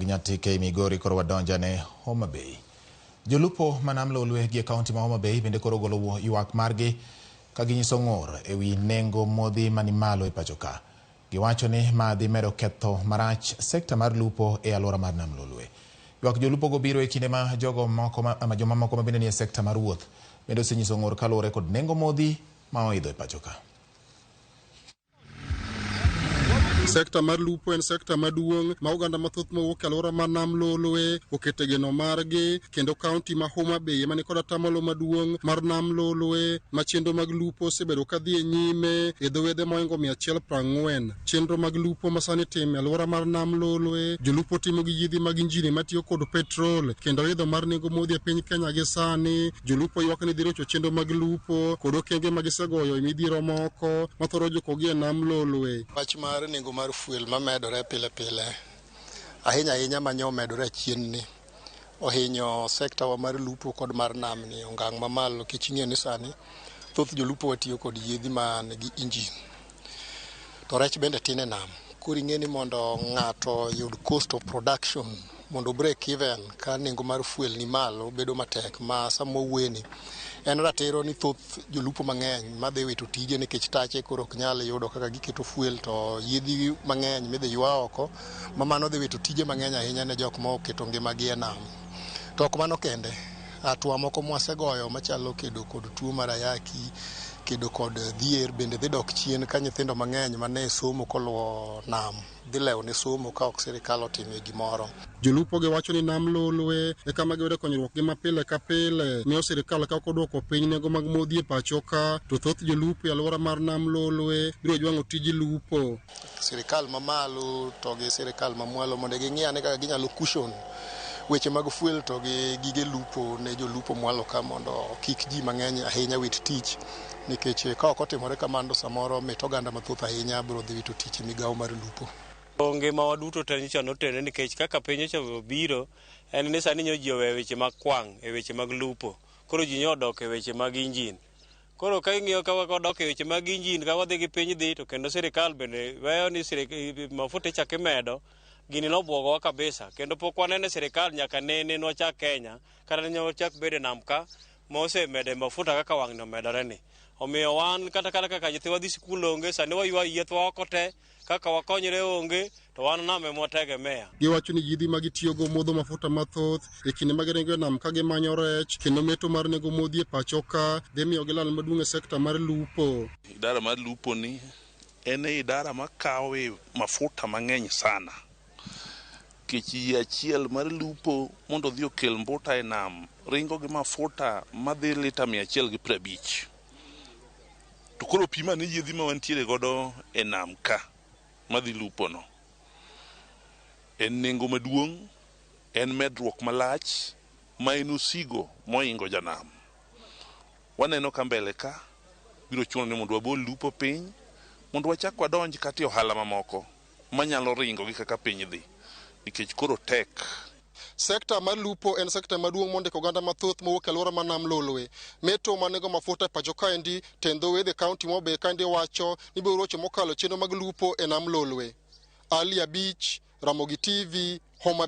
Nyatike Migori koro wadonjane Homa Bay. Jolupo ma Nam Lolwe gi e kaunti ma Homa Bay bende koro golo ywak margi ka ginyiso ng'ur ewi nengo modhi mani malo e pacho ka. Giwacho ni ma dhi medo ketho marach sekta mar lupo e alwora mar Nam Lolwe. Ywak jolupo go biro e kinde ma jogo moko ma joma moko ma bende nie sekta mar wuoth bende osenyiso ng'ur kaluwore kod nengo modhi ma oidho e pacho ka. Sekta mar lupo en sekta maduong' ma oganda mathoth mowuok e alwora mar Nam Lolwe okete geno margi, kendo kaunti ma Homa Bay ema nikod atamalo maduong' mar Nam Lolwe ma chenro mag lupo osebedo ka dhi e nyime e dho wedhe mohingo 140. Chenro mag lupo ma sani itimo e alwora mar Nam Lolwe, jolupo timo gi yiedhi mag injini matiyo kod petrol, kendo idho mar nengo modhi e piny Kenya gi sani jolupo ywak ni dhi rocho chenro mag lupo kod okenge ma gisegoyo e midhiero moko mathoro jukogi e Nam Lolwe. Wach mar nengo mar fuel mamedore pile pile ahinya ahinya manyo omedore achien ni ohinyo sekta wa mar lupo kod mar nam ni ongang' mamalo, nikech ing'eyo ni sani thoth jolupo watiyo kod yiedhi man gi injin to rech bende tin e nam. Koro ing'e ni mondo ng'ato yud cost of production mondo break even ka nengo mar fuel ni malo bedo matek. Ma sama wawuoyeni en ratiro ni thoth jolupo mang'eny madhi wito tije nikech tache koro ok nyal yudo kaka giketo fuel, to yiedhi mang'eny midhi ywa oko ma mano dhi wito tije mang'eny ahinya ne jok ma oketo ngimagi e nam. To ok mano kende, hatua moko mwasegoyo machalo kedo kod tuo mar ayaki, kedo kod dhier bende dhi dok chien ka nyithindo mang'eny mane somo koluwo nam dhi lewo ne somo ka ok sirikal otime gimoro. Jolupo gi wacho ni Nam Lolwe e kama giyude konyruok gi mapile ka pile, miyo sirikal ka ok odwoko piny nengo mag modhi e pacho ka to thoth jolupo e alwora mar Nam Lolwe biro jwang'o tij lupo. Sirikal mamalo to gi sirikal mamwalo mondo ging'i ane kaka ginyalo cushion weche mag fuel to gi gige lupo ne jolupo mwalo ka, mondo kik ji mang'eny ahinya wit tich, nikech ka ok otimore kamano, samoro mit oganda mathoth ahinya biro dhi wito tich e migawo mar lupo. Ngimawa duto te nyocha notenore, nikech kaka piny nyocha obiro en ni sani nyo ji oweyo weche mag kwang' e weche mag lupo, koro ji nyo odok e weche mag injin. Koro ka ing'iyo ka wadok e weche mag injin, ka wadhi gi piny dhi to kendo sirikal bende weyo ni mafuta ichako imedo gini nobwogowa kabisa. Kendo pok wanene sirikal nyaka nene nwachak Kenya kata ne wachak bedo e nam ka mosemede mafuta kaka wang'ni omedore ni. Omiyo wan kata kaka nyithiwa dhi sikul onge, sani waywa yiethwa oko te, kaka wakonyre onge, to wan nam ema wategemea. Giwacho ni yiedhi ma gitiyogo modho mafuta mathoth e kinde ma giringo e nam ka gimanyo rech, kendo meto mar nengo modhi e pacho ka dhi miyo gilal maduong' e sekta mar lupo. Idara mar lupo ni en e idara makawe mafuta mang'eny sana. Nikech yie achiel mar lupo mondo odhi okel mbuta e nam ringo gi mafuta madhi lita 150. To koro pim ane yiedhi ma wantiere godo e nam ka madhi lupo no. En nengo maduong', en medruok malach ma en osigo mohingo janam. Waneno ka mbele ka biro chuno ni mondo wabol lupo piny mondo wachak wadonj kata e ohala mamoko manyalo ringo gi kaka piny dhi, nikech koro tek. Sekta mar lupo en sekta maduong' mondiko oganda mathoth mowuok e alwora mar Nam Lolwe. Meto mar nengo mafuta e pacho kaendi, tend dho wedhe kaunti ma Homa Bay kaendi wacho ni biro rocho mokalo chenro mag lupo e Nam Lolwe. Ali Abich, Ramogi TV, Homa Bay.